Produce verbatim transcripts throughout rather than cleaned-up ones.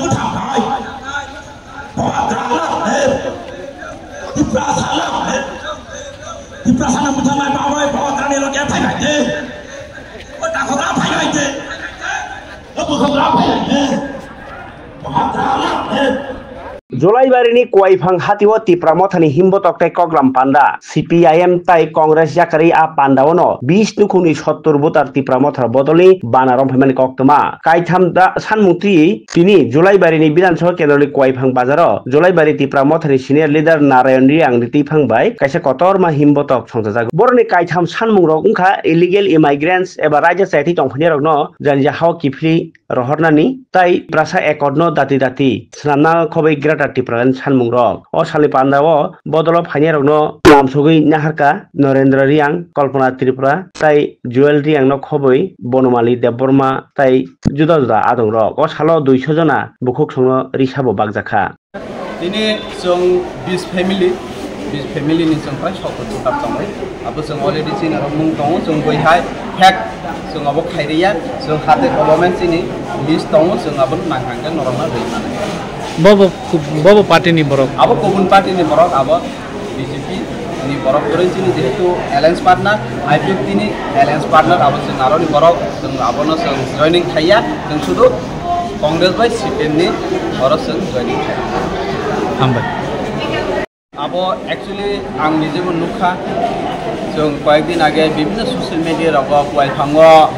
Bwthangkha, Bhabagra lang, eh. Tiprasa lang, eh. Tiprasa no bwthangnai bagwi Bhabagra ni loge phaibai de. O takhogra phaibai de. O bwkhogra phaibai de. Bhabagra lang, eh. Jolaibarini Kuaiphang hatio Tipra Mothani himbotok tei koklam panda, C P I M tai Congress yakarwi a pandaono bis nukhungni sottor voter Tipra Motha bodolni bana romphaimani koktwma. Kaitham da sanmung twiwi tini Jolaibarini Bidhan Sabha kendroni Kuaiphang bazaro Jolaibari Tipra Mothani senior leader Narayan Reang ni twiphang bai kaisa kotorma himbotok songchajago. Boroni kaitham sanmungrok wngkha illegal immigrants eba raida chaithwi tongphainairokno janija hao kiphilwi rohornani tai Tiprasa Accord no dati dati swnamna khobwi Greater Tipraland sanmungrok. O salni pandao bodolo phainairokno lamsogwi naharkha Narendra Reang, Kalpana Tripura tai Joel Reang no khobwi Bonamali Debbarma tai juda juda adongrok. O salo duiso jona bukhuk songno risabo bakjakha. Tini chwng bis family, bis family ni chwng pai sotto chwngkar tongo. Abo chwng already chini rok mung tongo, chwng bui hai fact chwng abo khairiya, chwng hate government chini list tongo, chwng abo nang hangkhe norokno rwi mano. Bobo, bobo party ni borok? Abo kubun party ni borok, abo B J P ni borok kwrwi chini jehetu alliance partner, I P F T ni alliance partner, abo chwng aroni borok, chwng abono chwng joining khaiya, chwng sudu Congress bai C P M ni oro chwng joining khai. Hambai. Abo actually ang nijebo nukha, chwng koyekdin age bibhinno social media rogo Kuaiphango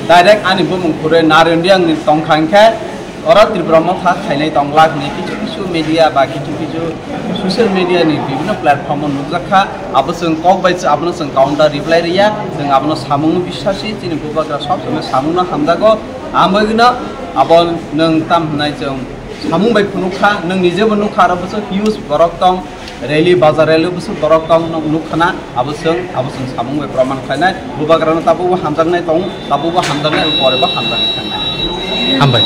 direct ani bumung phurwi Narayan Reang ni tongkha, hinkhe oro Tipra Motha khainai tongla hwnwi kichu kichu media ba kichu kichu social media ni bibhinno platform o nukjakha. Abo chwng kok bai abono chwng counter reply rwya, chwng abono samungno biswasi, chini bubagra sob somoi samungno hamjago. Amogwino abo nwng tam hwnai chwng samung bai phunukha, nwng nijebo nukha, aro bwswk huge borok tong, rally, bazar rally bwswk borok tong, nwng nukha na, abo chwng, abo chwng samung bai proman khlainai. Bubagrano tabukbo hamjaknai tong, tabukbo hamjaknai, abo porebo hamjaknai thangnai. Hambai.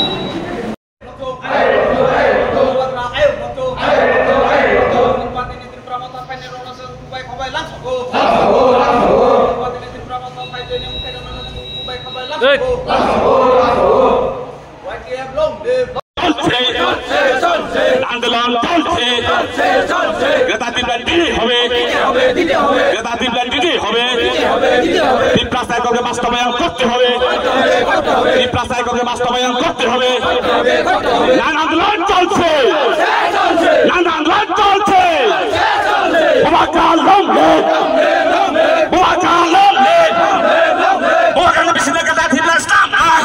চলছে, আন্দোলন চলছে। গেদা তিপ্রা দিতেই হবে, গেদা তিপ্রা দিতেই হবে। তিপ্রা সাইকলকে বাস্তবায়ন করতে হবে, তিপ্রা সাইকলকে বাস্তবায়ন করতে হবে। নানা আন্দোলন চলছে, নানা আন্দোলন চলছে। Bubagra long live! Bubagra long live! Bubagrani bisingtwi gada thibla stang thai!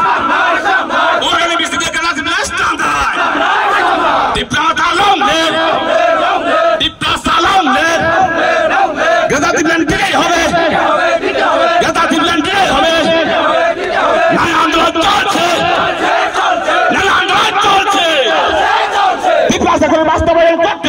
Bubagrani bisingtwi gada thibla stang thai! Tiprasa long live! Tiprasa long live! Gada thibla দিতেই হবে! Gada thibla দিতেই হবে! নানা আন্দোলন চলছে! নানা আন্দোলন চলছে! তিপ্রা সাইকল বাস্তবায়ন করতে